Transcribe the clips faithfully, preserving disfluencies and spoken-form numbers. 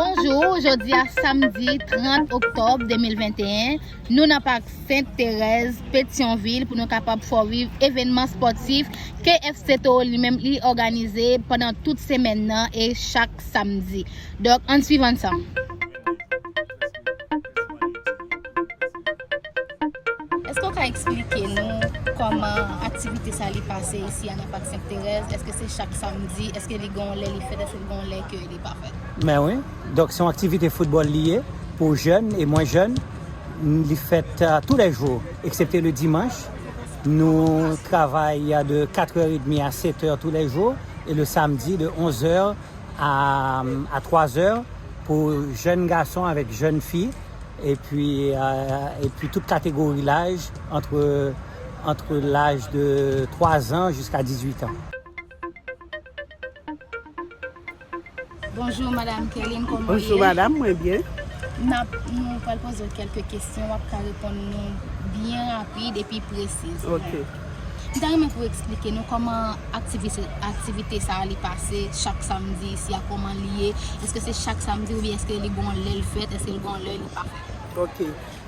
Bonjou, jodi a samdi trant oktòb de mil venteyen, nou nan Pak Sent Terèz, Petyonvil, pou nou kapab fè w viv evènman spòtif ke F C Toro li menm li òganize pandan tout semèn nan e chak samdi. Donk, ann swiv ansanm. Èske w ka eksplike nou kòman aktivite sa li pase isi a nan Pak Sent Terèz? Èske se chak samdi? Èske li gen yon lè li fèt? Èske li gen yon lè ke li pa fèt? Men wi. Donk, se yon aktivite foutbòl li ye pou jèn e mwen jèn. Li fèt, euh, tous les jours, eksepte le dimanche. Nou travay, euh, de quatre heures et demie à sept heures tous les jours et le samedi de onze heures à, à trois heures pour jeunes garçons avec jeunes filles et puis, euh, et puis toute catégorie d'âge entre, entre l'âge de trois ans jusqu'à dix-huit ans. Bonjou, Madam Kerline, kòman w ye? Bonjou, madam, mwen byen. N ap, nou pral poze w kèlke kesyon, w ap ka reponn nou byen rapid epi presiz. Ok. M ta renmen pou w eksplike nou kòman aktivite, aktivite sa a li pase chak samdi isi a, kòman li ye? Èske se chak samdi oubyen èske li gon lè l fèt? Èske li gon lè li pa fèt? Ok.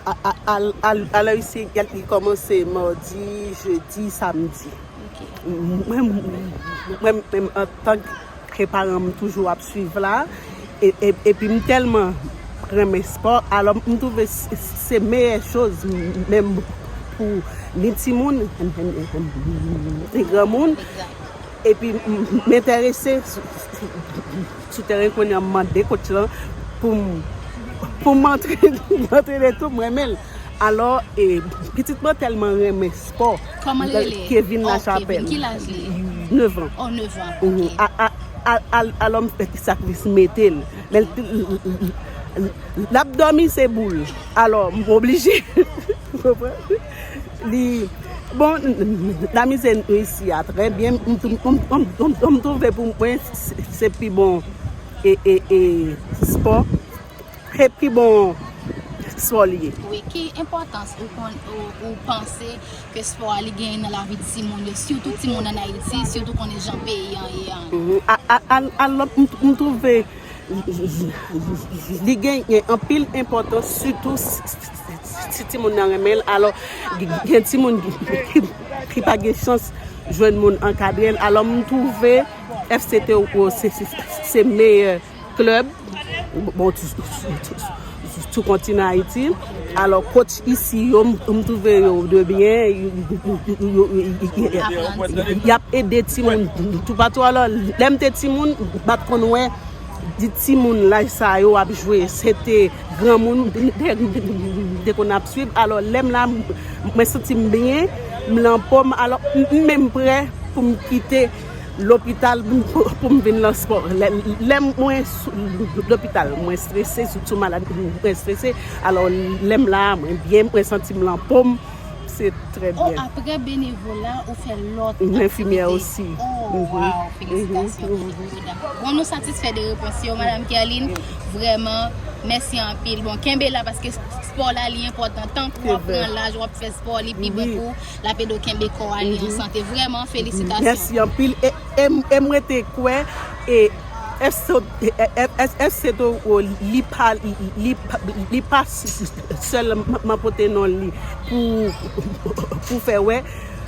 A, a, al, al, alò isi, li kòmanse madi, jedi, samdi. Ok. Mwen, mwen, mwen, antan ke paran m toujou ap swiv la, e, e, epi m tèlman renmen spò, alò m twouve se, se meyè choz menm pou ni timoun, ni granmoun. Epi m, m enterese sou, sou, sou teren kounye a, m mande coach lan pou m, pou m antre, antrene tou, m renmen l. Alò, e, pitit mwen tèlman renmen spò. Kòman l rele? Kevin Lachapelle. Oh, Kevin. Ki laj li? Nèf an. Oh, nèf an. Mhm. Ok. A, a, a, a, alò, m fè ti sakrifis mete l. Men l, l, l, l, l ap dòmi se boul. Alò, m oblije. Ou konprann? Li, bon, n, n, n amize nou isi a trè byen. M, m, m twouve pou mwen, se, se pi bon e, e, e spò. Se pi bon spò li ye. Wi, ki enpòtans ou konn, ou, ou panse ke spò a li genyen nan lavi timoun yo, sitou timoun ann Ayiti, sitou konnen jan peyi an ye an? Mhm. A, a, a, alò, m, m twouve li genyen anpil enpòtans, sitou si, si, si, si timoun nan renmen l. Alò, gen timoun ki, ki, ki pa gen chans jwenn moun ankadre l. Alò, m twouve F C Toro se, se, se meyè klèb, bon, sou, sou, sou, sou kontinan Ayiti. Alò, coach isi yo, m, m twouve yo de byen, y ap ede timoun toupatou. Alò, lè m te timoun, m pa t konn wè di timoun laj sa yo ap jwe, se te granmoun m te konn ap swiv. Alò, lè m la, mwen santi m byen, m lan pòm. Alò, m, m menm prè pou m kite lopital pou, pou, pou m vin lan spò. Lè, lè mwen sou lopital, mwen strese, sitou malad, mwen strese. Alò, lè m la, mwen byen, mwen santi m lan pòm. Se trè byen. Oh, apre benevola, ou fè lòt aktivite? M enfimyè osi. Oh, wow, felisitasyon. Bon, nou satisfè de repons yo, Madam Kerline. Vrèman, mèsi anpil. Bon, kenbe la, paske spò la, li enpòtan. Tank w ap pran laj, w ap fè spò, li pi bon pou w. L ap ede w kenbe kò a li an sante. Vrèman, felisitasyon. Mèsi anpil. E, e, e mwen te kwè, e, F C, F C Toro, li pa, li, li pa, li pa sèlman pote non li pou, pou fè wè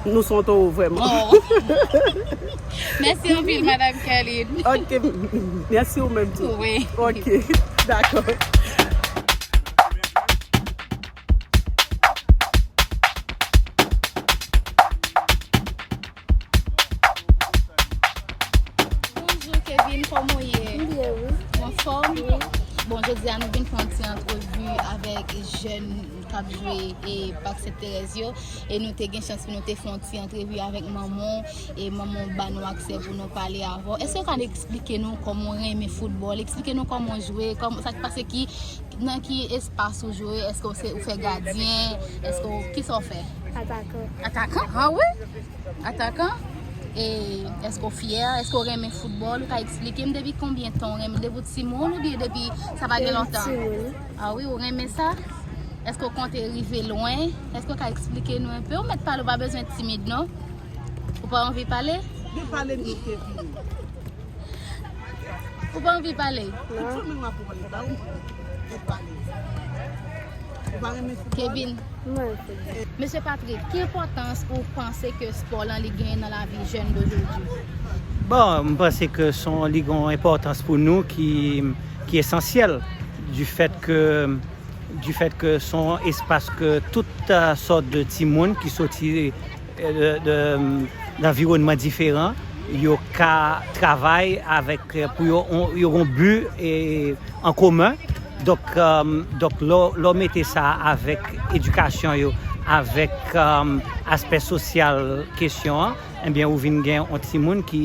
nou se yon toro vrèman. Oh. Mèsi anpil, Madam Kerline. Ok, mèsi ou menm tou. Wi. Ok, dakò. Bonjou, Kevin, kòman w ye? M byen, wi. Ou anfòm? Wi. Bon, jodi a nou vin fè yon ti antrevi avèk jèn k ap jwe e Pak Sent Terèz yo. E nou te gen chans pou nou te fè yon ti antrevi avèk manman w, e manman w ba nou aksè pou nou pale avè w. Èske w ka eksplike nou kòman w renmen foutbòl? Eksplike nou kòman w jwe, kòman, sa k pase, ki, nan ki espas ou jwe? Èske w se, ou fè gadyen? Èske w, kisa w fè? Atakan. Atakan? Ah wi? Atakan? E èske w fyè? Èske w renmen foutbòl? Ou ka eksplike m depi konbyen tan w renmen? Depi w timoun oubyen depi sa pa gen lontan? Timoun. Ah wi, ou renmen sa? Èske w konte rive lwen? Èske w ka eksplike nou enpe? Ou mèt pale, ou pa bezwen timid non. Ou pa anvi pale? Vin pale nou, Kevin. Ou pa anvi pale? Non. Kevin. Mesye Patrick, ki enpòtans ou panse ke spò lan li genyen nan lavi jèn dojodi? Bon, m panse ke se yon, li gen yon enpòtans pou nou ki, ki esansyèl, du fait que, du fait que se yon espas ke tout, euh, sòt de timoun ki soti, euh, de, de, d'anviwònman diferan, yo ka travay avèk, euh, pou yo, on, yo gen yon bi, e, an komen. Donk, euh, donk, lè, lè w mete sa avèk edikasyon yo, avèk, euh, aspè sosyal kesyon an, ebyen, ou vin gen yon timoun ki,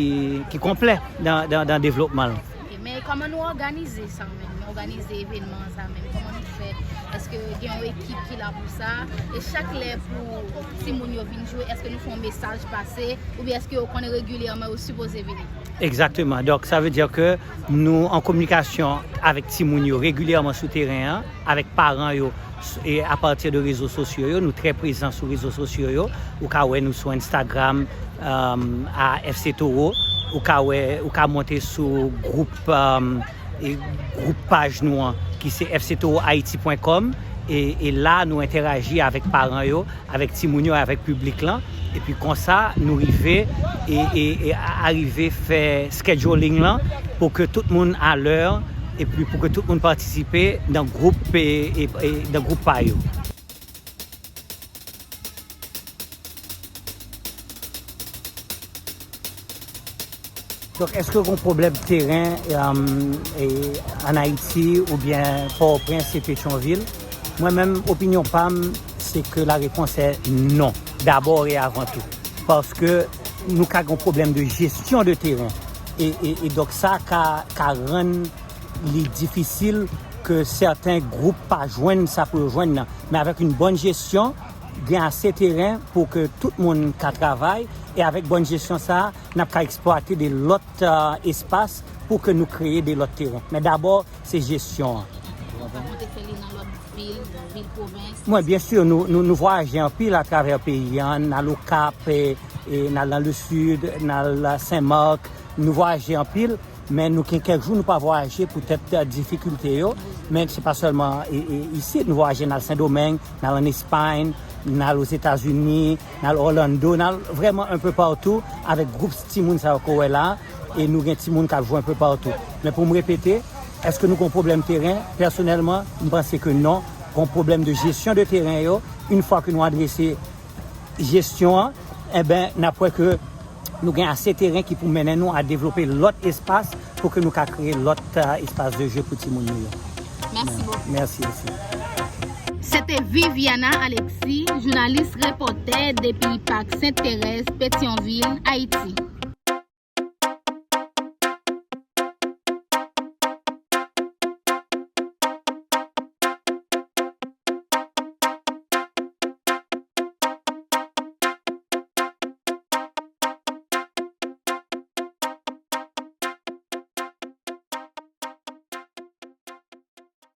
ki konplè nan, nan, nan devlopman l. Ok, men kòman nou òganize sa menm? Nou òganize evènman sa menm? Kòman nou fè? Èske gen yon ekip ki la pou sa? E chak lè pou timoun yo vin jwe, èske nou fè yon mesaj pase? Oubyen èske yo konnen regilyèman yo sipoze vini? Egzakteman. Donk, sa vle di ke nou an kominikasyon avèk timoun yo regilyèman sou teren an, avèk paran yo, s-, e apati de rezo sosyo yo, nou trè prezan sou rezo sosyo yo. Ou ka wè nou sou Instagram, um, a F C Toro. Ou ka wè, ou ka monte sou gwoup, um, e gwoup paj nou an, ki se F C Toro Haiti pwen kòm, e, e la nou entèraji avèk paran yo, avèk timoun yo, avèk piblik lan, epi konsa nou rive e, e, e a-, arive fè scheduling lan pou ke tout moun alè, epi pou ke tout moun patisipe nan gwoup, e, e, e nan gwoup pa yo. Donk, èske gen pwoblèm teren, um, e, ann Ayiti oubyen Pòtoprens e Petyonvil? Mwen menm, opinyon pa m, se ke la réponse est non, dabò e avan tou. Paske nou ka gen pwoblèm de jesyon de teren. E, e, e donk, sa ka, ka rann li difisil ke sèten gwoup pa jwenn sa pou yo jwenn nan. Men avèk yon bòn jesyon, gen ase teren pou ke tout moun ka travay, e avèk bòn jesyon sa a, n ap ka eksplwate de lòt, euh, espas pou ke nou kreye de lòt teren. Men dabò, se jesyon an. Ou pa konte fè li nan lòt vil, vil pwovens? Mwen, byen si, nou, nou, nou vwayaje anpil atravè peyi an, n al Okap, e, e n al nan Lesid, n al Sen Mak, nou vwayaje anpil, men nou gen kèk jou nou pa vwayaje poutèt, euh, difikilte yo, men se pa sèlman, e, e, isit, nou vwayaje, n al Sendomeng, n al ann Espay, n al Ozetazini, n al Orlando, n al vrèman enpe patou avèk gwoup timoun sa yo ke w wè la, e nou gen timoun k ap jwe enpe patou. Men pou m repete, èske nou gen yon pwoblèm teren? Pèsonèlman, m panse ke non, gen yon pwoblèm de jesyon de teren yo. Yon fwa ke nou adrese jesyon an, enben, n ap wè ke nou gen ase teren ki pou mennen nou a devlope lòt espas pou ke nou ka kreye lòt, euh, espas de jeu pou timoun nou yo. Mèsi bokou. Mèsi osi. Se te Viviana Alexis, jounalis repòtè depi Pak Sent Terèz, Petyonvil, Ayiti.